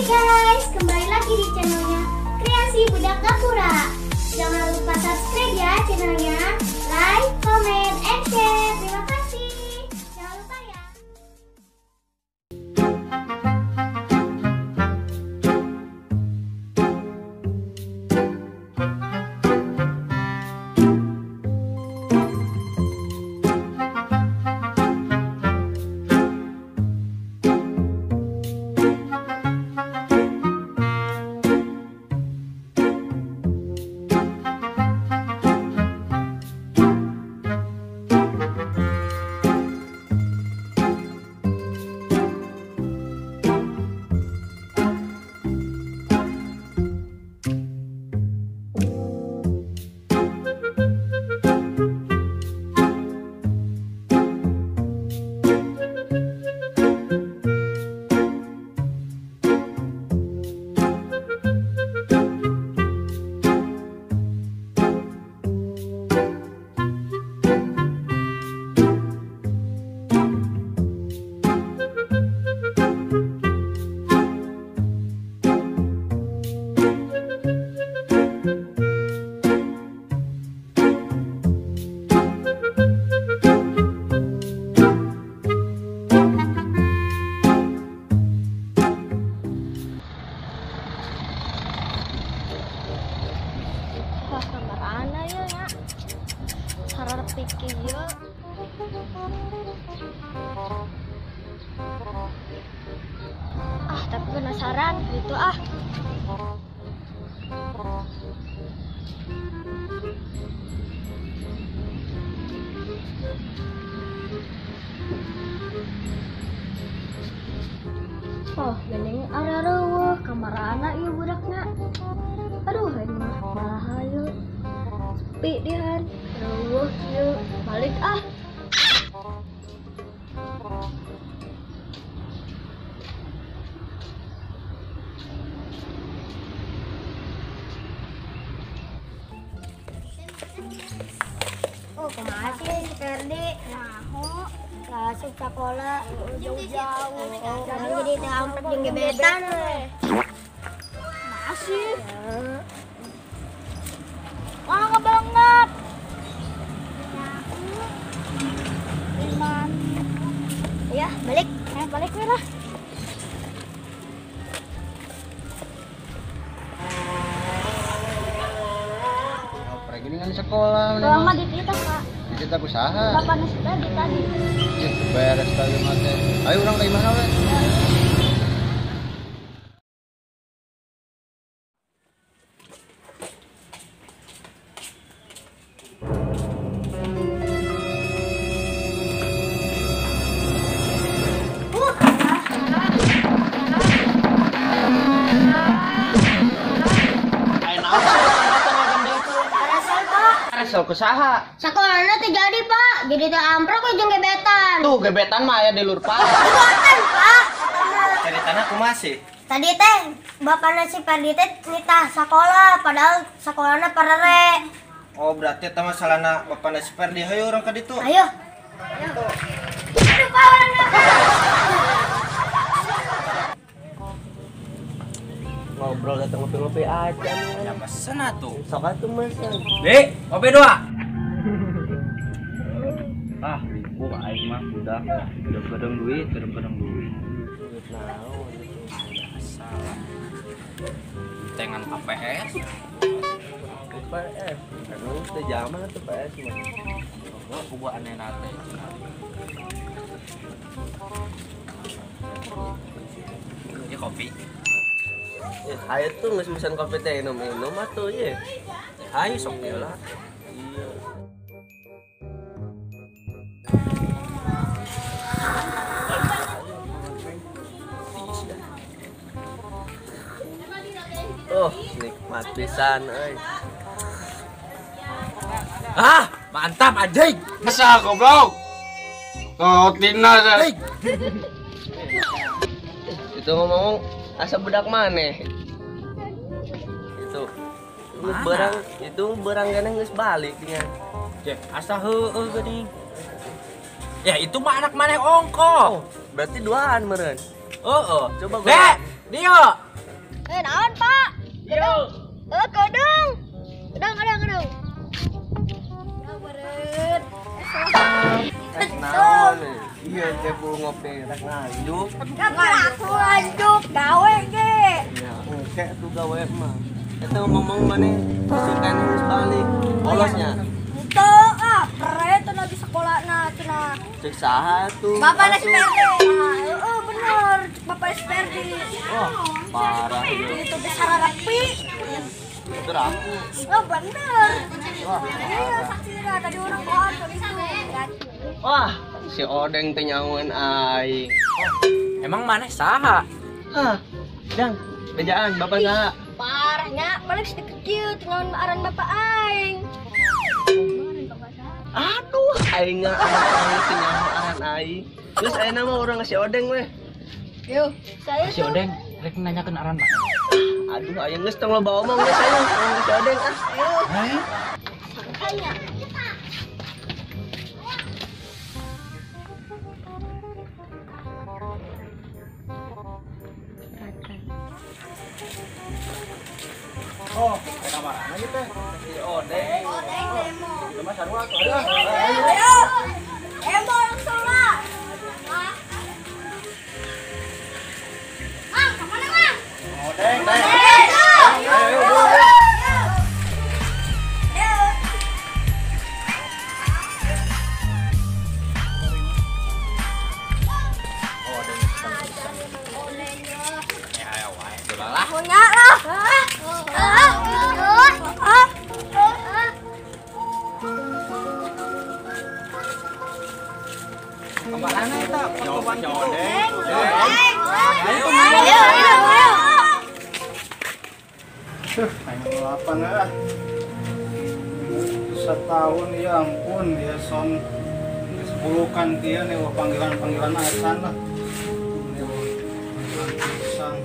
Guys, kembali lagi di channelnya Kreasi Budak Gapura. Jangan lupa subscribe ya channelnya, like, comment, and share. Terima kasih. Jangan lupa ya. Ah, tapi penasaran gitu ah. Oh, geuning arareuweuh kamarana ieu budakna. Aduh, ini mah bahaya. Sepi dihan, reuweuh ieu. Balik ah. Oh, kumaha sih si Ferdi? Naho, asup sakola jauh-jauh. Jadi teu amprek jeung gebetan we. Masih. Wah, kebanget. Ya, balik. Balik we lah. Gini kan sekolah. Lama dititah, Pak. Dititah ku saha? Bapak nu tadi tadi. Ih, beres tadi mah teh. Ayo urang ka imahna we. Kesel kusaha? Sakolana teh jadi, Pak. Jadi teh amprok jeung gebetan. Tuh, gebetan mah aya di lur, Pak. Gebetan, Pak. Ceritana kumaha sih? Tadi teh bapana si Ferdi teh nitah sakola, padahal sakolana parere. Oh, berarti eta masalahna bapana si Ferdi. Hayu urang ka ditu. Ayo. Aduh, Pak, urang. Ngobrol datang ngopi-ngopi aja nih. Ya mesen atuh. Sok atuh mesen. Dek, kopi dua. Ah, ribu aing mah udah kadang duit, kadang duit. Duit naon? Salah. Tengan KPS. KPS. Aduh, teh zaman atuh PS mah. Oh, gua aneh nate. Ini kopi. Ya, ayo tuh nggak mesen kopi teh minum-minum atuh ye. Ayo sok ieu lah. Iya. Oh, nikmat pisan euy. Ah, mantap anjing. Masa goblok. Totina. Itu ngomong asa budak maneh. Itu barang itu barang geuning geus balik nya. Cek, asa heueuh geuning. Ya itu mah anak maneh ongko. Oh, berarti duaan meureun. Heeh. Coba gua. Dek, dia. Naon, Pak? Yo. Kedung. Kedung. Ya beureut. Naon? Iya teh bu ngopi rek nganjuk. Aku nganjuk gawe ge. Ya, engke tuh gawe mah. Eta ngomong maneh pasukan geus balik. Bolosnya. Henteu ah, pre teu lagi sekolahna cenah. Cek saha tuh? Bapak SPRD. Heeh, bener. Bapak SPRD. Wah, parah. Itu besar rapi. Bener aku. Oh, bener. Wah, iya, saksina tadi orang bawaan ke itu. Wah, si Odeng teh nyahueun aing. Emang maneh saha? Hah, Dang, bejaan bapak saha? Parahnya, paling sedikit kieu teu nyahueun aran bapak aing. Aduh, aing aing teu nyaho aran aing. Terus ayeuna mah urang si Odeng weh. Yo, saya Si Odeng rek nanyakeun aran mana? Aduh, aing geus tong loba omong geus ayo urang si Odeng ah. Hei. Sangkanya. Oh, ke kamarana ieu teh? Si Odeng. Odeng demo. Itu mah sarua atuh. Ayo. Demo langsung lah. Mang, kemana, Mang? Odeng, deng. Ayo, ayo. Odeng. Ya ayo wae, coba lah. Punya lah. Kemana eta? Jawaban si Odeng. Ayo, ayo, ayo. Aing 8 lah. Setahun ya ampun ya son geus bulukan dia nih panggilan-panggilan acan lah. Panggilan pisang.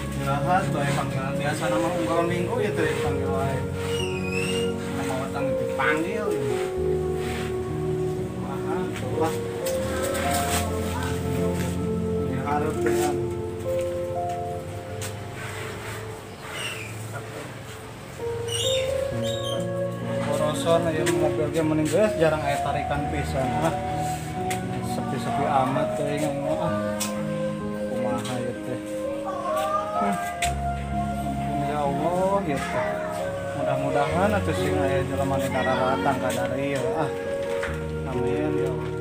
Istirahat bae panggilan biasa nama unggal minggu ya teh dipanggil wae. Nama watang dipanggil. Wah, lah. Ya hareup teh. Boroson ya mobil ge mending geus jarang aya tarikan pisan ah. Sepi-sepi amat teh ngomong ah. Kumaha ieu teh. Ampun ya Allah ya teh. Mudah-mudahan atuh sing aya jelema nu daratang ka darieu ah. Amin ya Allah.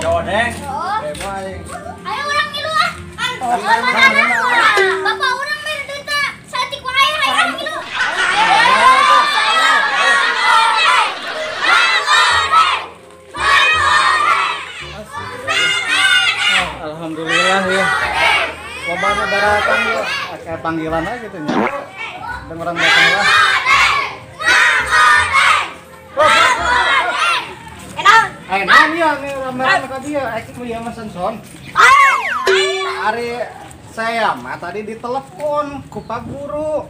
Si Odeng. Demo aing. Ayo urang ngilu ah. Bapak urang mere duit saeutik wae hayang ngilu. Alhamdulillah ya. Loba nu daratang ya, kayak panggilan aja gitu nya. Dan orang datang lah. Naon ya rame-rame ka dieu, ek ieu mah son. Ari saya mah tadi ditelepon ku Pak Guru.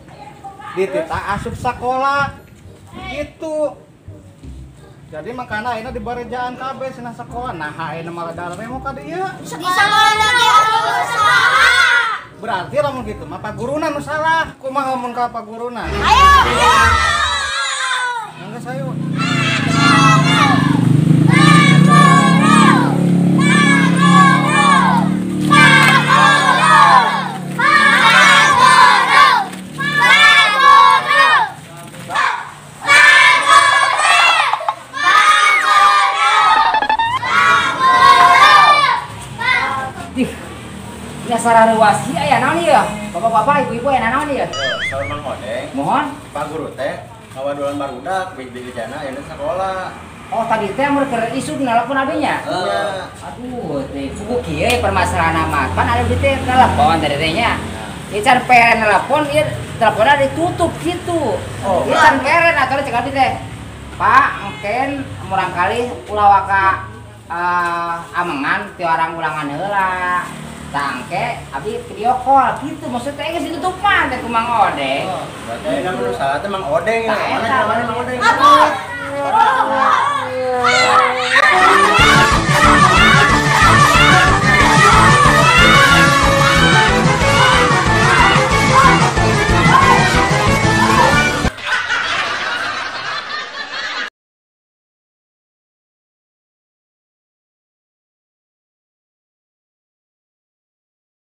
Ditita asup sakola. Gitu. Jadi makana ayeuna dibarejaan kabeh cenah sakola. Nah, ayeuna malah daremo ka dieu. Di sekolah lagi anu salah. Berarti lamun kitu mah Pak Guruna nu salah. Kumaha mun ka Pak Guruna? Ayo. Enggeus ayo. Dasar reuas aya naon ieu? Bapak-bapak, ibu-ibu aya naon ieu? Saur Mang Odeng. Mohon Pak Guru teh ngawadulan barudak bejana ayeuna sakola. Oh, tadi teh mun keur isuk nelpon abinya. Iya. Aduh, teh kuku kieu permasalahan mah. Pan ada teh telepon tadi teh nya. Ieu can peren telepon, ieu teleponnya ditutup gitu. Oh. Ieu can peren atuh cek abdi teh. Pak, engken murangkalih ulah waka amengan ti orang ulangan heula. Tangke abi video call gitu maksudnya geus ditutup mah teh ku Mang Odeng. Berarti ayeuna nu salah teh Mang Odeng ya. Mana jawabanna Mang Odeng? Aduh. Dadah.